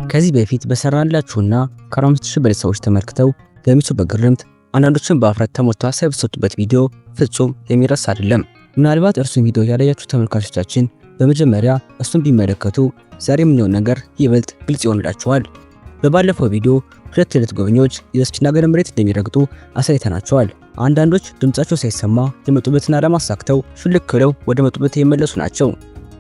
ከዚህ በፊት በሰራንላችሁና ከ45,000 በላይ ሰዎች ተመልክተው ገሚሱ በግርምት፣ አንዳንዶችን በአፍረት ተሞልተው ሀሳብ የሰጡበት ቪዲዮ ፍጹም የሚረሳ አይደለም። ምናልባት እርሱን ቪዲዮ ያላያችሁ ተመልካቾቻችን በመጀመሪያ እሱን ቢመለከቱ ዛሬ የምናየው ነገር ይበልጥ ግልጽ ይሆንላችኋል። በባለፈው ቪዲዮ ሁለት የዕለት ጎብኚዎች የዚችን ሀገር መሬት እንደሚረግጡ አሳይተናቸዋል። አንዳንዶች ድምጻቸው ሳይሰማ የመጡበትን ዓላማ አሳክተው ሹልክ ብለው ወደ መጡበት የሚመለሱ ናቸው።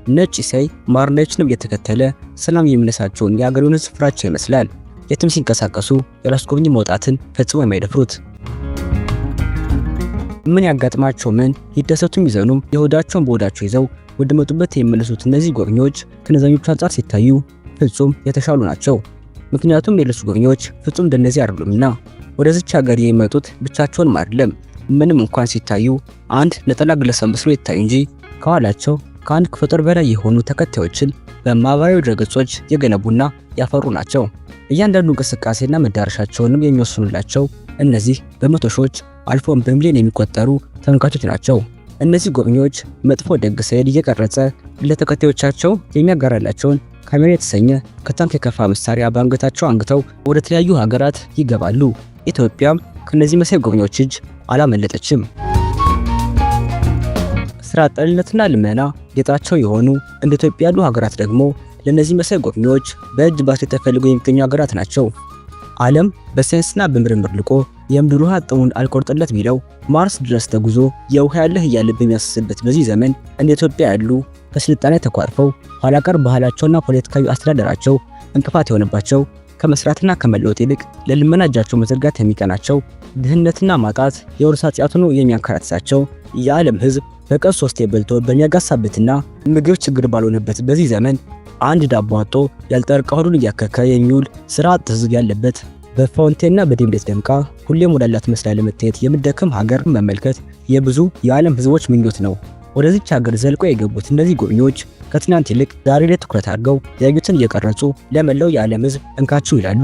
ነጭ ሲያይ ማርናዎችንም እየተከተለ ሰላም የሚነሳቸውን የአገሬውን ሕዝብ ፍራቻ ይመስላል። የትም ሲንቀሳቀሱ ያላስጎብኚ መውጣትን ፈጽሞ የማይደፍሩት። ምን ያጋጥማቸው ምን፣ ይደሰቱም ይዘኑም የሆዳቸውን በሆዳቸው ይዘው ወደ መጡበት የሚመለሱት እነዚህ ጎብኚዎች ከነዛኞቹ አንጻር ሲታዩ ፍጹም የተሻሉ ናቸው። ምክንያቱም ሌሎች ጎብኚዎች ፍጹም እንደነዚህ አይደሉምና። ወደዚች ሀገር የሚመጡት ብቻቸውንም አይደለም። ምንም እንኳን ሲታዩ አንድ ነጠላ ግለሰብ መስሎ ይታይ እንጂ ከኋላቸው ከአንድ ክፍለ ጦር በላይ የሆኑ ተከታዮችን በማህበራዊ ድረገጾች የገነቡና ያፈሩ ናቸው። እያንዳንዱ እንቅስቃሴና መዳረሻቸውንም የሚወስኑላቸው እነዚህ በመቶ ሺዎች አልፎም በሚሊዮን የሚቆጠሩ ተመልካቾች ናቸው። እነዚህ ጎብኚዎች መጥፎ ደግ ሳይል እየቀረጸ ለተከታዮቻቸው የሚያጋራላቸውን ካሜራ የተሰኘ ከታንክ የከፋ መሳሪያ በአንገታቸው አንግተው ወደ ተለያዩ ሀገራት ይገባሉ። ኢትዮጵያም ከነዚህ መሳይ ጎብኚዎች እጅ አላመለጠችም። ስራ አጥነትና ልመና ጌጣቸው የሆኑ እንደ ኢትዮጵያ ያሉ ሀገራት ደግሞ ለእነዚህ መሳይ ጎብኚዎች በእጅ ባስሌ ተፈልገው የሚገኙ ሀገራት ናቸው። ዓለም በሳይንስና በምርምር ልቆ የምድር ውሃ ጥሙን አልቆርጥለት ቢለው ማርስ ድረስ ተጉዞ የውሃ ያለህ እያለ በሚያስስበት በዚህ ዘመን፣ እንደ ኢትዮጵያ ያሉ ከስልጣኔ ተኳርፈው ኋላ ቀር ባህላቸውና ፖለቲካዊ አስተዳደራቸው እንቅፋት የሆነባቸው፣ ከመስራትና ከመለወጥ ይልቅ ለልመና እጃቸው መዘርጋት የሚቀናቸው፣ ድህነትና ማጣት የውርስ ኃጢአት ሆኖ የሚያንከራትታቸው፣ የዓለም ሕዝብ በቀን ሶስቴ በልቶ በሚያጋሳበትና ምግብ ችግር ባልሆነበት በዚህ ዘመን አንድ ዳቦ አጥቶ ያልጠረቃ ሆዱን እያከከ የሚውል ስራ አጥ ሕዝብ ያለበት፣ በ fountain ና በድምቀት ደምቃ ሁሌም ወዳላት መስላ ለመታየት የምትደክም ሀገር መመልከት የብዙ የዓለም ሕዝቦች ምኞት ነው። ወደዚች ሀገር ዘልቆ የገቡት እነዚህ ጎብኚዎች ከትናንት ይልቅ ዛሬ ላይ ትኩረት አድርገው ያዩትን እየቀረጹ ለመላው የዓለም ሕዝብ እንካችሁ ይላሉ።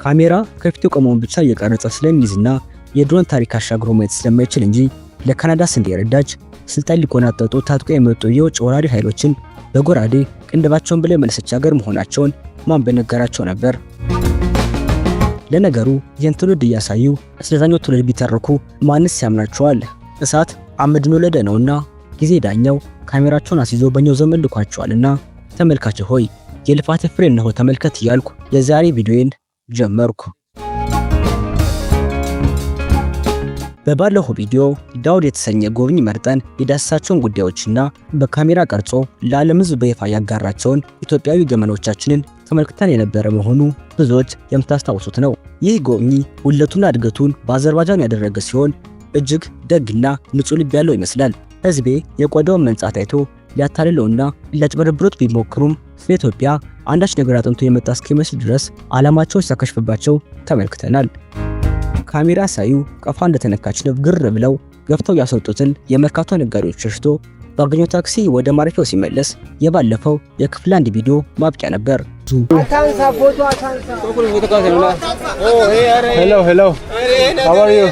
ካሜራ ከፊቱ የቆመውን ብቻ እየቀረጸ ስለሚይዝና የድሮን ታሪክ አሻግሮ ማየት ስለማይችል እንጂ ለካናዳ ስንዴ የረዳች፣ ስልጣን ሊቆናጠጡ ታጥቆ የመጡ የውጭ ወራሪ ኃይሎችን በጎራዴ ቅንድባቸውን ብላ የመለሰች ሀገር መሆናቸውን ማን በነገራቸው ነበር? ለነገሩ ይህን ትውልድ እያሳዩ ስለዛኛው ትውልድ ቢተርኩ ማንስ ያምናቸዋል? እሳት አመድን ወለደ ነውና ጊዜ ዳኛው ካሜራቸውን አስይዞ በኛው ዘመን ልኳቸዋልና፣ ተመልካች ሆይ የልፋት ፍሬ እነሆ ተመልከት እያልኩ የዛሬ ቪዲዮዬን ጀመርኩ። በባለፈው ቪዲዮ ዳውድ የተሰኘ ጎብኚ መርጠን የዳሰሳቸውን ጉዳዮችና በካሜራ ቀርጾ ለዓለም ሕዝብ በይፋ ያጋራቸውን ኢትዮጵያዊ ገመኖቻችንን ተመልክተን የነበረ መሆኑ ብዙዎች የምታስታውሱት ነው። ይህ ጎብኚ ውልደቱና እድገቱን በአዘርባጃን ያደረገ ሲሆን እጅግ ደግና ንጹሕ ልብ ያለው ይመስላል። ሕዝቤ የቆዳውን መንጻት አይቶ ሊያታልለውና ሊያጭበረብሩት ቢሞክሩም ስለ ኢትዮጵያ አንዳች ነገር አጥንቶ የመጣ እስኪመስል ድረስ ዓላማቸው ሲያከሽፍባቸው ተመልክተናል። ካሜራ ሳዩ ቀፏ እንደተነካች ንብ ግር ብለው ገፍተው ያስወጡትን የመርካቶ ነጋዴዎች ሸሽቶ ባገኘው ታክሲ ወደ ማረፊያው ሲመለስ የባለፈው የክፍል አንድ ቪዲዮ ማብቂያ ነበር። Hello, hello. How are you?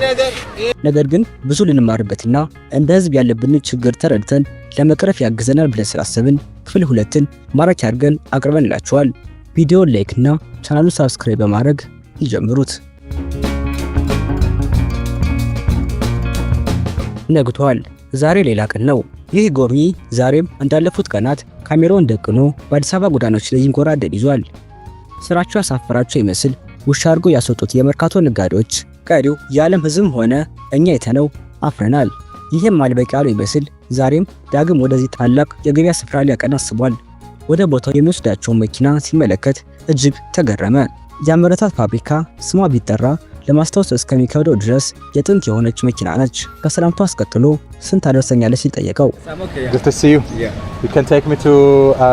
ነገር ግን ብዙ ልንማርበትና እንደ ሕዝብ ያለብንን ችግር ተረድተን ለመቅረፍ ያግዘናል ብለን ስላሰብን ክፍል ሁለትን ማራኪ አድርገን አቅርበንላችኋል። ቪዲዮን like እና ቻናሉን subscribe በማድረግ ይጀምሩት። ነግቷል። ዛሬ ሌላ ቀን ነው። ይህ ጎብኚ ዛሬም እንዳለፉት ቀናት ካሜራውን ደቅኖ በአዲስ አበባ ጎዳናዎች ላይ ይንጎራደድ ይዟል። ስራቸው ያሳፈራቸው ይመስል ውሻ አድርጎ ያስወጡት የመርካቶ ነጋዴዎች ቀሪው የዓለም ሕዝብም ሆነ እኛ አይተነው አፍረናል። ይህም አልበቂ ያለው ይመስል ዛሬም ዳግም ወደዚህ ታላቅ የገበያ ስፍራ ሊያቀና አስቧል። ወደ ቦታው የሚወስዳቸውን መኪና ሲመለከት እጅግ ተገረመ። ያመረታት ፋብሪካ ስሟ ቢጠራ ለማስታወስ እስከሚከብደው ድረስ የጥንት የሆነች መኪና ነች። ከሰላምታው አስቀጥሎ ስንት አደርሰኛለች ሲል ጠየቀው። Good to see you. Yeah. You can take me to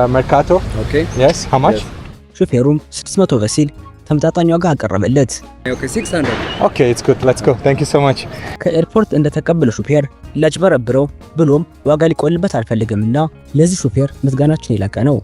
Mercato? Okay. Yes. How much? ሹፌሩም 600 ብር ሲል ተመጣጣኝ ዋጋ አቀረበለት። Okay, 600. Okay, it's good. Let's go. Thank you so much. ከኤርፖርት እንደተቀበለ ሹፌር ሊያጭበረብረው ብሎም ዋጋ ሊቆልበት አልፈልግምና ለዚህ ሹፌር ምስጋናችን የላቀ ነው።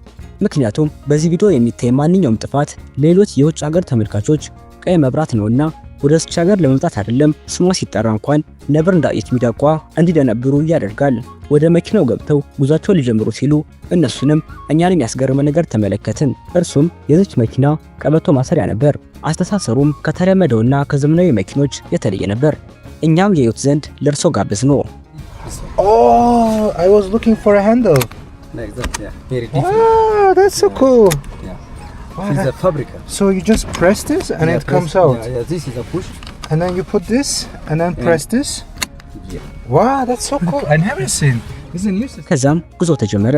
ምክንያቱም በዚህ ቪዲዮ የሚታይ ማንኛውም ጥፋት ሌሎች የውጭ ሀገር ተመልካቾች ቀይ መብራት ነውና ወደዚች ሀገር ለመምጣት አይደለም ስሟ ሲጠራ እንኳን ነብር እንዳየች ሚዳቋ እንዲደነብሩ ያደርጋል። ወደ መኪናው ገብተው ጉዟቸውን ሊጀምሩ ሲሉ እነሱንም እኛንም ያስገረመ ነገር ተመለከትን። እርሱም የዚች መኪና ቀበቶ ማሰሪያ ነበር። አስተሳሰሩም ከተለመደውና ከዘመናዊ መኪኖች የተለየ ነበር። እኛም ያዩት ዘንድ ለእርሶ ጋበዝነው። Oh, I was looking for a handle. Like that, yeah. Very different. Wow, that's so cool. Yeah. Wow, This is a fabrica. So you just press this and Yeah, it comes press- out. Yeah, this is a push. And then you put this and then press this. Yeah. Wow, that's so cool. I never seen. This is a new system. ከዛም ጉዞ ተጀመረ።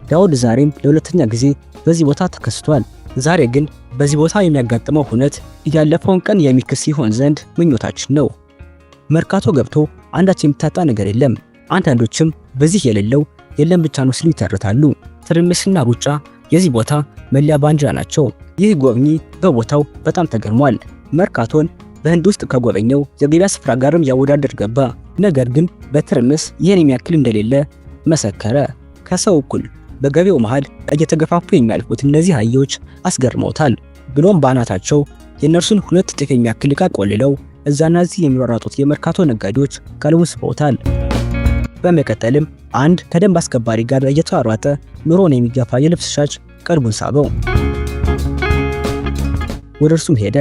ዳውድ ዛሬም ለሁለተኛ ጊዜ በዚህ ቦታ ተከስቷል። ዛሬ ግን በዚህ ቦታ የሚያጋጥመው ሁነት ያለፈውን ቀን የሚክስ ይሆን ዘንድ ምኞታችን ነው። መርካቶ ገብቶ አንዳች የሚታጣ ነገር የለም። አንዳንዶችም በዚህ የሌለው የለም ብቻ ነው ሲሉ ይተርታሉ። ትርምስና ሩጫ የዚህ ቦታ መለያ ባንዲራ ናቸው። ይህ ጎብኚ በቦታው በጣም ተገርሟል። መርካቶን በህንድ ውስጥ ከጎበኘው የገበያ ስፍራ ጋርም ያወዳደር ገባ። ነገር ግን በትርምስ ይህን የሚያክል እንደሌለ መሰከረ። ከሰው እኩል በገበያው መሃል እየተገፋፉ የሚያልፉት እነዚህ አህዮች አስገርመውታል። ብሎም በአናታቸው የእነርሱን 2 እጥፍ የሚያክል ዕቃ ቆልለው እዛና እዚህ የሚሯሯጡት የመርካቶ ነጋዴዎች ቀልቡን ስበውታል። በመቀጠልም አንድ ከደንብ አስከባሪ ጋር እየተሯሯጠ ኑሮን የሚገፋ የልብስ ሻጭ ቀልቡን ሳበው። ወደ እርሱም ሄደ።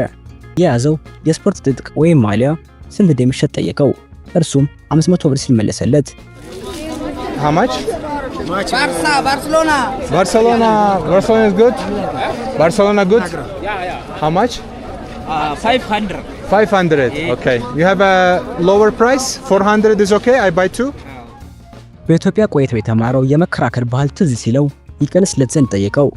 የያዘው የስፖርት ትጥቅ ወይም ማሊያ ስንት እንደሚሸጥ ጠየቀው። እርሱም 500 ብር ሲል መለሰለት። How much? Barça, Barcelona. Barcelona. Barcelona is good. Barcelona good. How much? 500. 500. Okay. You have a lower price? 400 is okay. I buy two. በኢትዮጵያ ቆይቶ የተማረው የመከራከር ባህል ትዝ ሲለው ይቀንስለት ዘንድ ጠየቀው።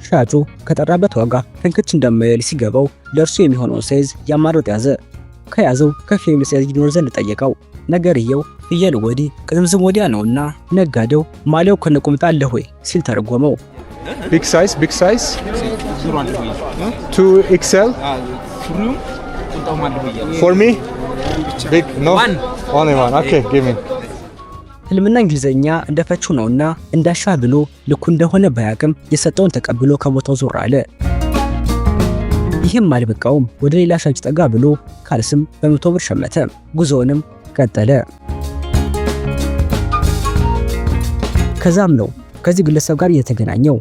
ሻጩ ከጠራበት ዋጋ ፍንክች እንደማይል ሲገባው ለእርሱ የሚሆነውን size ያማርጥ ያዘ። ከያዘው ከፍ የሚል size ይኖር ዘንድ ጠየቀው። ነገርየው ፍየል ወዲህ ቅዝምዝም ወዲያ ነውና ነጋዴው ማሊያው ከነቁምጣ አለ ሆይ ሲል ተረጎመው። Big size, big size. 2 XL. For me? Big, no? One. Only one. Okay, give me. ህልምና እንግሊዘኛ እንደፈቹ ነውና እንዳሻ ብሎ ልኩ እንደሆነ ባያቅም የሰጠውን ተቀብሎ ከቦታው ዞር አለ። ይህም አልበቃውም። ወደ ሌላ ሻጭ ጠጋ ብሎ ካልስም በ100 ብር ሸመተ። ጉዞውንም ቀጠለ። ከዛም ነው ከዚህ ግለሰብ ጋር የተገናኘው።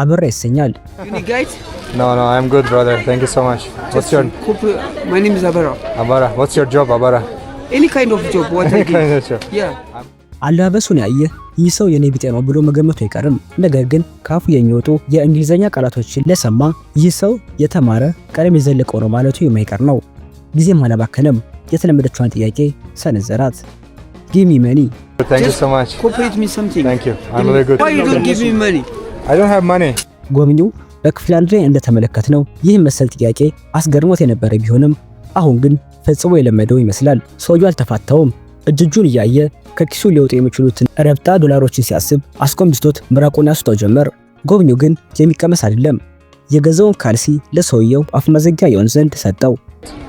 አበራ ይሰኛል። You need guide? No, I'm good, brother. Thank you so much. What's your My name is Abara. Abara? What's your job, Abara? Any kind of job, what I Any do. kind of job. Yeah. አለባበሱን ያየ ይህ ሰው የኔ ቢጤ ነው ብሎ መገመቱ አይቀርም። ነገር ግን ካፉ የሚወጡ የእንግሊዝኛ ቃላቶችን ለሰማ ይህ ሰው የተማረ ቀለም የዘለቀው ነው ማለቱ የማይቀር ነው። ጊዜም አላባከነም። የተለመደችዋን ጥያቄ ሰነዘራት። Give me money. Thank you Just so much. Cooperate me something. Thank you. I'm really good. Why you don't give me money? I don't have money. ጎብኚው በክፍል አንድ ላይ እንደተመለከትነው ይህ መሰል ጥያቄ አስገርሞት የነበረ ቢሆንም አሁን ግን ፈጽሞ የለመደው ይመስላል። ሰውየው አልተፋታውም። እጅ እጁን እያየ ከኪሱ ሊወጡ የሚችሉትን ረብጣ ዶላሮችን ሲያስብ አስጎምጅቶት ምራቁን ያስወጣው ጀመር። ጎብኚው ግን የሚቀመስ አይደለም። የገዛውን ካልሲ ለሰውየው አፍ መዘጊያ ይሆን ዘንድ ሰጠው።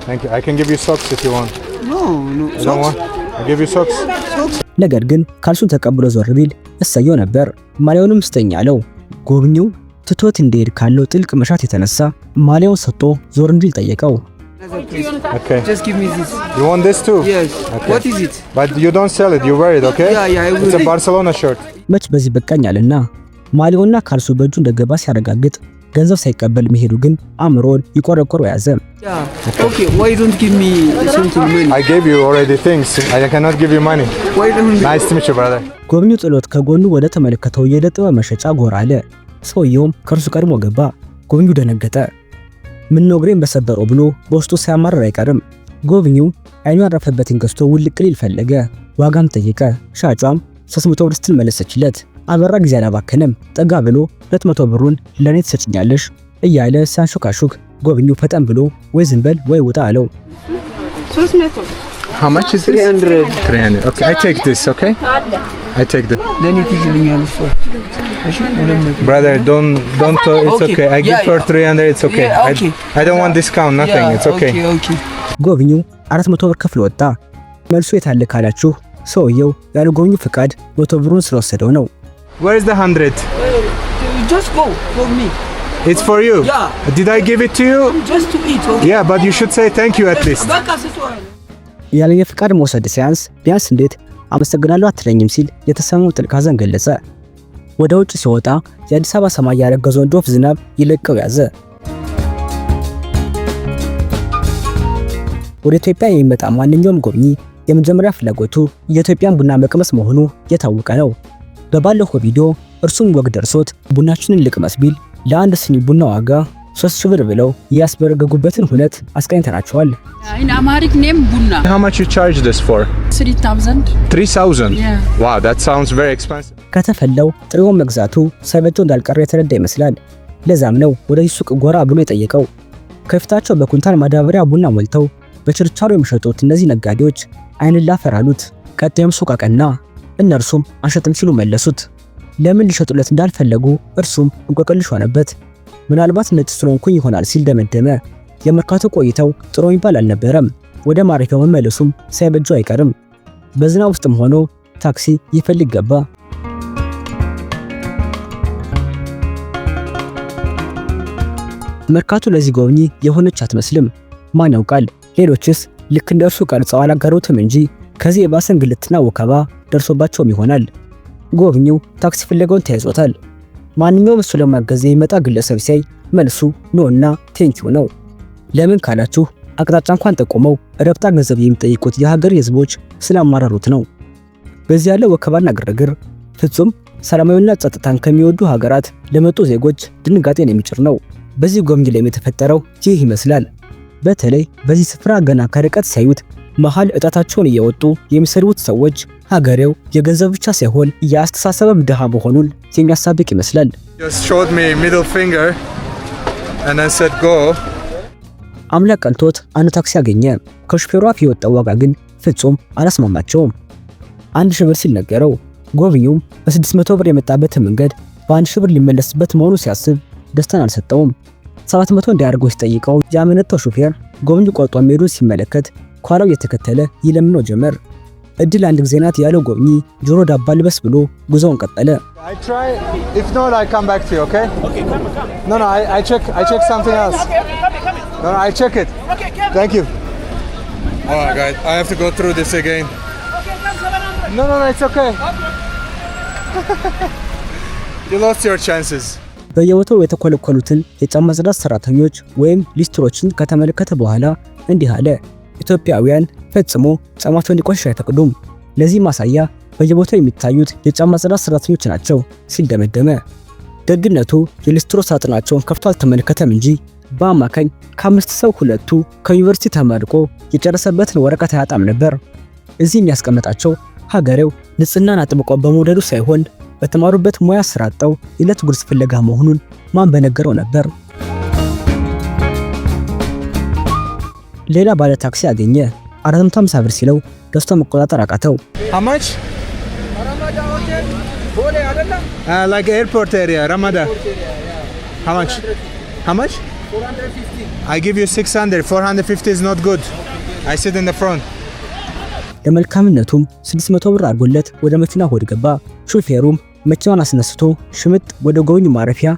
Thank you. I can give you socks if you want. No. You don't Socks? want? I give you socks. Socks? ነገር ግን ካልሱን ተቀብሎ ዞር ቢል እሰየው ነበር። ማሊያውንም ስጠኝ አለው። ጎብኚው ትቶት እንዲሄድ ካለው ጥልቅ መሻት የተነሳ ማሊያውን ሰጥቶ ዞር እንዲል ጠየቀው። Another place. Okay. Just give me this. You want this too? Yes. Okay. What is it? But you don't sell it. You wear it, okay? Yeah, I will. It's a Barcelona shirt. መች በዚህ በቃኝ አለና ማሊያውና ካልሱ በእጁ እንደገባ ሲያረጋግጥ ገንዘብ ሳይቀበል መሄዱ ግን አእምሮን ይቆረቆረው ያዘ። Yeah. Okay. Why you don't give me something money? I gave you already things. I cannot give you money. Why don't? Nice to meet you, brother. ጎብኚው ጥሎት ከጎኑ ወደ ተመለከተው የዕደ ጥበብ መሸጫ ጎራ አለ። ሰውየውም ከእርሱ ቀድሞ ገባ። ጎብኚው ደነገጠ። ምነው እግሬን በሰበረው ብሎ በውስጡ ሳያማርር አይቀርም። ጎብኚው አይኑ ያረፈበትን ገዝቶ ውልቅ ሊል ፈለገ። ዋጋም ጠየቀ። ሻጯም 300 ብር ስትል መለሰችለት። አበራ ጊዜ አላባከነም። ጠጋ ብሎ 200 ብሩን ለእኔ ትሰጭኛለሽ እያለ ሲያንሾካሹክ ጎብኚው ፈጠን ብሎ ወይ ዝም በል ወይ ውጣ አለው። How much is this? 300. 300. Okay, I take this, okay? I take this. ለእኔ ትይዝልኛለሽ? እሺ 200። Brother, don't, it's Okay. okay. I give Yeah, her 300, it's okay. Yeah, okay. I don't want discount, nothing. Yeah, It's okay. Okay, okay. ጎብኚው 400 ብር ከፍሎ ወጣ። መልሱ የታለ ካላችሁ ሰውየው ያለ ጎብኚው ፍቃድ 100 ብሩን ስለወሰደው ነው። Where is the 100? Just go for me. It's for you. Yeah. Did I give it to you? Just to eat, okay? Yeah, but you should say thank you at least. በቃ ስጠው። ያለኝ ፍቃድ መውሰድ ሳያንስ ቢያንስ እንዴት አመሰግናለሁ አትለኝም ሲል የተሰማው ጥልቅ ሐዘን ገለጸ። ወደ ውጭ ሲወጣ የአዲስ አበባ ሰማይ ያረገዘውን ዶፍ ዝናብ ይለቀው ያዘ። ወደ ኢትዮጵያ የሚመጣ ማንኛውም ጎብኚ የመጀመሪያ ፍላጎቱ የኢትዮጵያን ቡና መቅመስ መሆኑ የታወቀ ነው። በባለፈው ቪዲዮ እርሱም ወግ ደርሶት ቡናችንን ልቅመስ ቢል ለአንድ ስኒ ቡና ዋጋ 3000 ብር ብለው ያስበረገጉበትን ሁነት አስቃኝተናቸዋል። In Amharic name ቡና። How much you charge this for? 3000. 3000. Yeah. Wow, that sounds very expensive. ከተፈላው ጥሬውን መግዛቱ ሳይበጀው እንዳልቀረ የተረዳ ይመስላል። ለዛም ነው ወደዚህ ሱቅ ጎራ ብሎ የጠየቀው። ከፊታቸው በኩንታል ማዳበሪያ ቡና ሞልተው በችርቻሮ የሚሸጡት እነዚህ ነጋዴዎች አይን ላፈር አሉት። ቀጣዩም ሱቅ አቀና። እነርሱም አንሸጥም ሲሉ መለሱት። ለምን ሊሸጡለት እንዳልፈለጉ እርሱም እንቆቅልሽ ሆነበት። ምናልባት ነጭ ስለሆንኩኝ ይሆናል ሲል ደመደመ። የመርካቶ ቆይታው ጥሩ የሚባል አልነበረም። ወደ ማረፊያው መመለሱም ሳይበጀው አይቀርም። በዝናብ ውስጥም ሆኖ ታክሲ ይፈልግ ገባ። መርካቶ ለዚህ ጎብኚ የሆነች አትመስልም። ማን ያውቃል? ሌሎችስ ልክ እንደ እርሱ ቀርጸው አላጋሩትም እንጂ ከዚህ የባሰ እንግልትና ወከባ ደርሶባቸውም ይሆናል። ጎብኚው ታክሲ ፍለጋውን ተያይዞታል። ማንኛውም እሱ ለማገዝ የሚመጣ ግለሰብ ሲያይ መልሱ no እና thank you ነው። ለምን ካላችሁ አቅጣጫ እንኳን ጠቁመው ረብጣ ገንዘብ የሚጠይቁት የሀገር ህዝቦች ስላማረሩት ነው። በዚህ ያለው ወከባና ግርግር ፍጹም ሰላማዊና ጸጥታን ከሚወዱ ሀገራት ለመጡ ዜጎች ድንጋጤን የሚጭር ነው። በዚህ ጎብኚ ላይ የተፈጠረው ይህ ይመስላል። በተለይ በዚህ ስፍራ ገና ከርቀት ሲያዩት መሃል እጣታቸውን እያወጡ የሚሰድቡት ሰዎች ሀገሬው የገንዘብ ብቻ ሳይሆን የአስተሳሰብም ድሃ መሆኑን የሚያሳብቅ ይመስላል። Just showed me middle finger and then said go. አምላክ ቀንቶት አንድ ታክሲ አገኘ። ከሹፌሩ አፍ የወጣው ዋጋ ግን ፍጹም አላስማማቸውም። 1000 ብር ሲል ነገረው። ጎብኚውም በ600 ብር የመጣበትን መንገድ በ1000 ብር ሊመለስበት መሆኑ ሲያስብ ደስታን አልሰጠውም። 700 እንዲያደርገው ሲጠይቀው ያመነታው ሹፌር ጎብኚው ቆርጦ መሄዱን ሲመለከት ኋላው እየተከተለ ይለምነው ጀመር። እድል አንድ ጊዜ ናት ያለው ጎብኚ ጆሮ ዳባ ልበስ ብሎ ጉዞውን ቀጠለ። I try. If not, I come back to you. Okay? Okay, come, come. No, I check. I check something else. No, I check it. Okay, thank you. All right, guys. I have to go through this again. No, it's okay. You lost your chances. በየቦታው የተኮለኮሉትን የጫማ ጽዳት ሰራተኞች ወይም ሊስትሮችን ከተመለከተ በኋላ እንዲህ አለ። ኢትዮጵያውያን ፈጽሞ ጫማቸው እንዲቆሽሽ አይፈቅዱም። ለዚህ ማሳያ በየቦታው የሚታዩት የጫማ ጽዳት ሰራተኞች ናቸው ሲል ደመደመ። ደግነቱ የሊስትሮ ሳጥናቸውን ከፍቶ አልተመለከተም እንጂ በአማካኝ ከአምስት ሰው ሁለቱ ከዩኒቨርሲቲ ተመርቆ የጨረሰበትን ወረቀት አያጣም ነበር። እዚህ የሚያስቀምጣቸው ሀገሬው ንጽህናን አጥብቆ በመውደዱ ሳይሆን በተማሩበት ሙያ ስራ አጥተው የዕለት ጉርስ ፍለጋ መሆኑን ማን በነገረው ነበር። ሌላ ባለ ታክሲ አገኘ። 450 ብር ሲለው ገዝቶ መቆጣጠር አቃተው። How much? Like airport area, Ramada. How much? How much? 450. I give you 600. 450 is not good. I sit in the front. ለመልካምነቱም 600 ብር አድርጎለት ወደ መኪና ሆድ ገባ። ሹፌሩም መኪናውን አስነስቶ ሽምጥ ወደ ጎብኚ ማረፊያ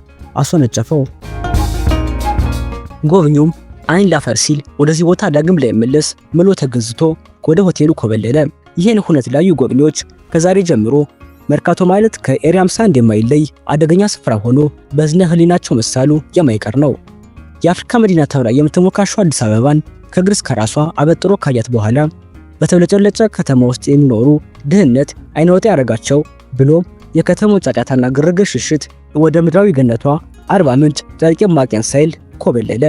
አስወነጨፈው። ጎብኚውም አይን ላፈር ሲል ወደዚህ ቦታ ዳግም ላይመለስ ምሎ ተገዝቶ ወደ ሆቴሉ ኮበለለ። ይህን ሁነት ላዩ ጎብኚዎች ከዛሬ ጀምሮ መርካቶ ማለት ከ Area 51 የማይለይ አደገኛ ስፍራ ሆኖ በዝነ ህሊናቸው መሳሉ የማይቀር ነው። የአፍሪካ መዲና ተብላ የምትሞካሸው አዲስ አበባን ከእግር እስከ ራሷ አበጥሮ ካያት በኋላ በተብለጨለጨ ከተማ ውስጥ የሚኖሩ ድህነት አይነ ወጣ ያደረጋቸው ብሎም የከተማው ጫጫታና ግርግር ሽሽት ወደ ምድራዊ ገነቷ አርባ ምንጭ ጨርቄን ማቄን ሳይል ኮበለለ።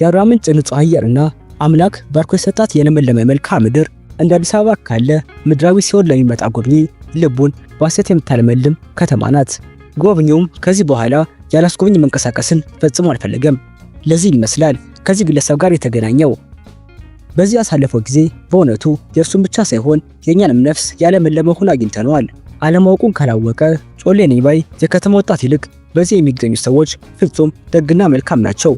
የአርባ ምንጭ ንጹህ አየርና አምላክ ባርኮ የሰጣት የለመለመ መልክዓ ምድር እንደ አዲስ አበባ ካለ ምድራዊ ሲኦል ለሚመጣ ጎብኚ ልቡን በሐሴት የምታለመልም ከተማ ናት። ጎብኚውም ከዚህ በኋላ ያላስጎብኝ መንቀሳቀስን ፈጽሞ አልፈለገም። ለዚህ ይመስላል ከዚህ ግለሰብ ጋር የተገናኘው። በዚህ ያሳለፈው ጊዜ በእውነቱ የእርሱን ብቻ ሳይሆን የእኛንም ነፍስ ያለመለመ ሆኖ አግኝተነዋል። አለማወቁን ካላወቀ ጮሌ ነኝ ባይ የከተማ ወጣት ይልቅ በዚህ የሚገኙ ሰዎች ፍጹም ደግና መልካም ናቸው።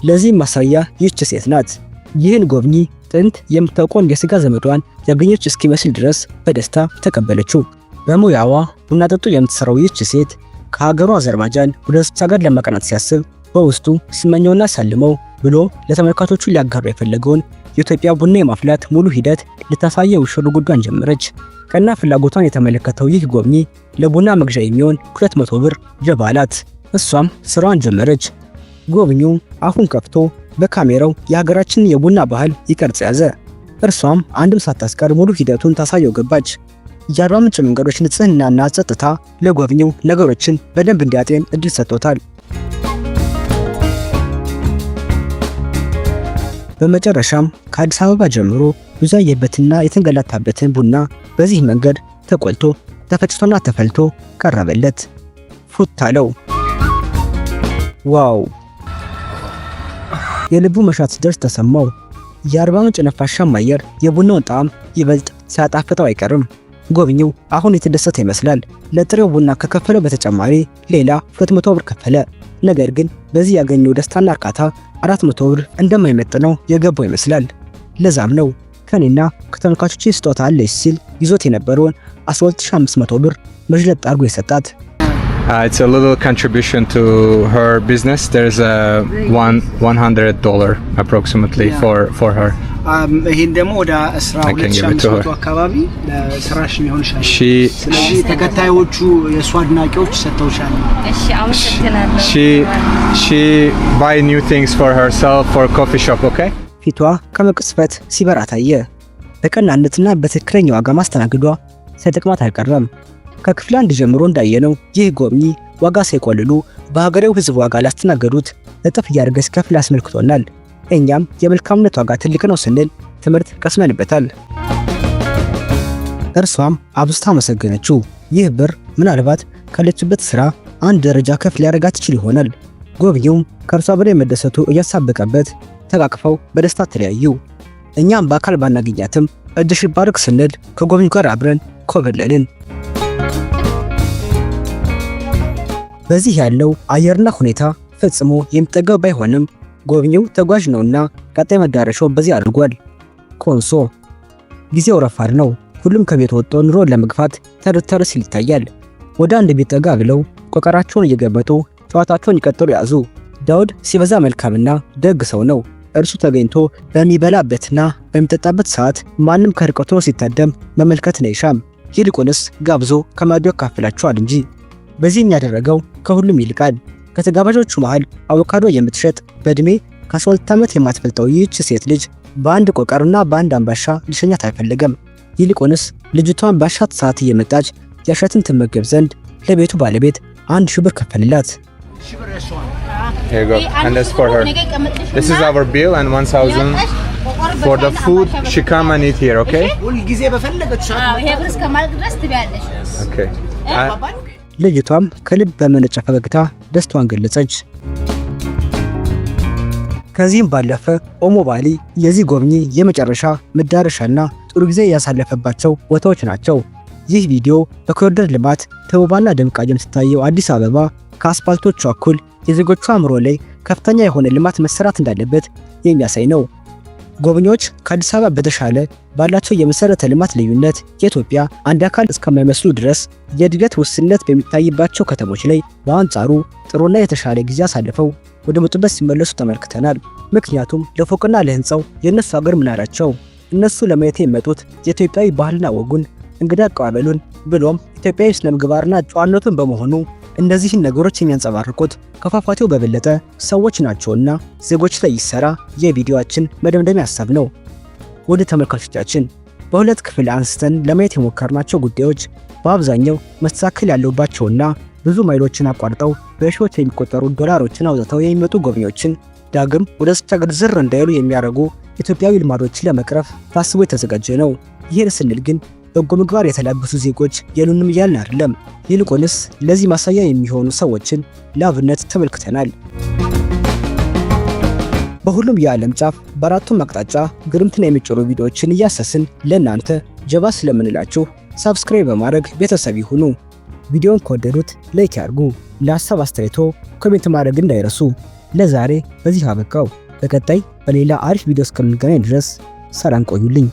ለዚህም ማሳያ ይህች ሴት ናት። ይህን ጎብኚ ጥንት የምታውቀውን የስጋ ዘመዷን ያገኘች እስኪመስል ድረስ በደስታ ተቀበለችው። በሙያዋ ቡና ጠጡ የምትሰራው ይህች ሴት ከሀገሩ አዘርባይጃን ወደ ሀገር ለማቅናት ሲያስብ በውስጡ ሲመኘውና ሲያልመው ብሎ ለተመልካቾቹ ሊያጋራ የፈለገውን የኢትዮጵያ ቡና የማፍላት ሙሉ ሂደት ልታሳየው ሽር ጉዷን ጀመረች። ቀና ፍላጎቷን የተመለከተው ይህ ጎብኚ ለቡና መግዣ የሚሆን 200 ብር ጀባ አላት። እሷም ስራዋን ጀመረች። ጎብኚው አፉን ከፍቶ በካሜራው የሀገራችንን የቡና ባህል ይቀርጽ ያዘ። እርሷም አንድም ሳታስቀር ሙሉ ሂደቱን ታሳየው ገባች። የአርባ ምንጭ መንገዶች ንጽህናና ጸጥታ ለጎብኚው ነገሮችን በደንብ እንዲያጤን እድል ሰጥቶታል። በመጨረሻም ከአዲስ አበባ ጀምሮ ብዙ ያየበትና የተንገላታበትን ቡና በዚህ መንገድ ተቆልቶ፣ ተፈጭቶና ተፈልቶ ቀረበለት። ፉት አለው። Wow! የልቡ መሻት ሲደርስ ተሰማው። የአርባ ምንጭ ነፋሻማ አየር የቡናውን ጣዕም ይበልጥ ሲያጣፍጠው አይቀርም። ጎብኚው አሁን የተደሰተ ይመስላል። ለጥሬው ቡና ከከፈለው በተጨማሪ ሌላ 200 ብር ከፈለ። ነገር ግን በዚህ ያገኘው ደስታና እርካታ 400 ብር እንደማይመጥነው የገባው ይመስላል። ለዛም ነው ከኔና ከተመልካቾቼ ስጦታ አለች ሲል ይዞት የነበረውን 12500 ብር መዥለጥ አድርጎ የሰጣት። It's a little contribution to her business. There's a $100 approximately for her. ይሄን ደግሞ ወደ I can give it to her. 12500 አካባቢ ለስራሽ የሚሆንሻል። She ስለዚህ ተከታዮቹ የእሱ አድናቂዎች ሰጥተውሻል። እሺ፣ አመሰግናለሁ። She buy new things for herself, for coffee shop. Okay. ፊቷ ከመቅጽበት ሲበራ ታየ። በቀናነትና በትክክለኛ ዋጋ ማስተናገዷ ሳይጠቅማት አልቀረም። ከክፍል አንድ ጀምሮ እንዳየነው ይህ ጎብኚ ዋጋ ሳይቆልሉ በሀገሬው ሕዝብ ዋጋ ላስተናገዱት እጥፍ እያደረገ ሲከፍል አስመልክቶናል። እኛም የመልካምነት ዋጋ ትልቅ ነው ስንል ትምህርት ቀስመንበታል። እርሷም አብዝታ አመሰገነችው። ይህ ብር ምናልባት ካለችበት ስራ አንድ ደረጃ ከፍ ሊያደርጋት ይችል ይሆናል። ጎብኚውም ከእርሷ በላይ መደሰቱ እያሳበቀበት ተቃቅፈው በደስታ ተለያዩ። እኛም በአካል ባናገኛትም እጅሽ ይባረክ ስንል ከጎብኚው ጋር አብረን ኮበለልን። በዚህ ያለው አየርና ሁኔታ ፈጽሞ የሚጠገብ ባይሆንም ጎብኚው ተጓዥ ነውና ቀጣይ መዳረሻው በዚህ አድርጓል። ኮንሶ። ጊዜው ረፋድ ነው። ሁሉም ከቤት ወጥቶ ኑሮን ለመግፋት ተርተር ሲል ይታያል። ወደ አንድ ቤት ጠጋ ብለው ቆቀራቸውን እየገበጡ ጨዋታቸውን ይቀጥሉ ያዙ። ዳውድ ሲበዛ መልካምና ደግ ሰው ነው። እርሱ ተገኝቶ በሚበላበትና በሚጠጣበት ሰዓት ማንም ከርቀቱ ሆኖ ሲታደም መመልከትን አይሻም። ይልቁንስ ጋብዞ ከማዕዱ ያካፍላቸዋል እንጂ። በዚህም ያደረገው ከሁሉም ይልቃል። ከተጋባዦቹ መሃል አቮካዶ የምትሸጥ በዕድሜ ከ12 ዓመት የማትበልጠው ይህች ሴት ልጅ በአንድ ቆቀርና በአንድ አምባሻ ሊሸኛት አይፈልግም። ይልቁንስ ልጅቷን ባሻት ሰዓት እየመጣች ያሻትን ትመገብ ዘንድ ለቤቱ ባለቤት 1,000 ብር ከፈልላት። Here you go. And that's for her. This is our bill and 1000 for the food. She come and eat here, okay? ሁልጊዜ በፈለገች ሰዓት ይሄ ብር እስከማልቅ ድረስ ትበያለሽ። Okay. ልጅቷም ከልብ በመነጨ ፈገግታ ደስታዋን ገለጸች። ከዚህም ባለፈ ኦሞ ባሊ የዚህ ጎብኚ የመጨረሻ መዳረሻና ጥሩ ጊዜ ያሳለፈባቸው ቦታዎች ናቸው። ይህ ቪዲዮ በኮሪደር ልማት ተውባና ደምቃ የምትታየው አዲስ አበባ ከአስፓልቶቿ እኩል የዜጎቿ አእምሮ ላይ ከፍተኛ የሆነ ልማት መሰራት እንዳለበት የሚያሳይ ነው። ጎብኚዎች ከአዲስ አበባ በተሻለ ባላቸው የመሰረተ ልማት ልዩነት የኢትዮጵያ አንድ አካል እስከማይመስሉ ድረስ የእድገት ውስንነት በሚታይባቸው ከተሞች ላይ በአንጻሩ ጥሩና የተሻለ ጊዜ አሳልፈው ወደ መጡበት ሲመለሱ ተመልክተናል። ምክንያቱም ለፎቅና ለህንፃው የእነሱ ሀገር ምን አላቸው? እነሱ ለማየት የመጡት የኢትዮጵያዊ ባህልና ወጉን፣ እንግዳ አቀባበሉን ብሎም ኢትዮጵያዊ ስነ ምግባርና ጨዋነቱን በመሆኑ እነዚህን ነገሮች የሚያንጸባርቁት ከፏፏቴው በበለጠ ሰዎች ናቸውና ዜጎች ላይ ይሰራ የቪዲዮአችን መደምደሚያ ሀሳብ ነው። ወደ ተመልካቾቻችን፣ በሁለት ክፍል አንስተን ለማየት የሞከርናቸው ጉዳዮች በአብዛኛው መስተካከል ያለባቸውና ብዙ ማይሎችን አቋርጠው በሺዎች የሚቆጠሩ ዶላሮችን አውጥተው የሚመጡ ጎብኚዎችን ዳግም ወደ ሀገር ዝር እንዳይሉ የሚያደርጉ ኢትዮጵያዊ ልማዶችን ለመቅረፍ ታስቦ የተዘጋጀ ነው። ይህን ስንል ግን በጎ ምግባር የተላበሱ ዜጎች የሉንም እያልን አይደለም። ይልቁንስ ለዚህ ማሳያ የሚሆኑ ሰዎችን ለአብነት ተመልክተናል። በሁሉም የዓለም ጫፍ በአራቱም አቅጣጫ ግርምትን የሚጭሩ ቪዲዮዎችን እያሰስን ለእናንተ ጀባ ስለምንላችሁ subscribe በማድረግ ቤተሰብ ይሁኑ። ቪዲዮን ከወደዱት like ያድርጉ። ለሀሳብ አስተያየቶ comment ማድረግ እንዳይረሱ። ለዛሬ በዚህ አበቃው። በቀጣይ በሌላ አሪፍ ቪዲዮ እስከምንገናኝ ድረስ ሰላም ቆዩልኝ።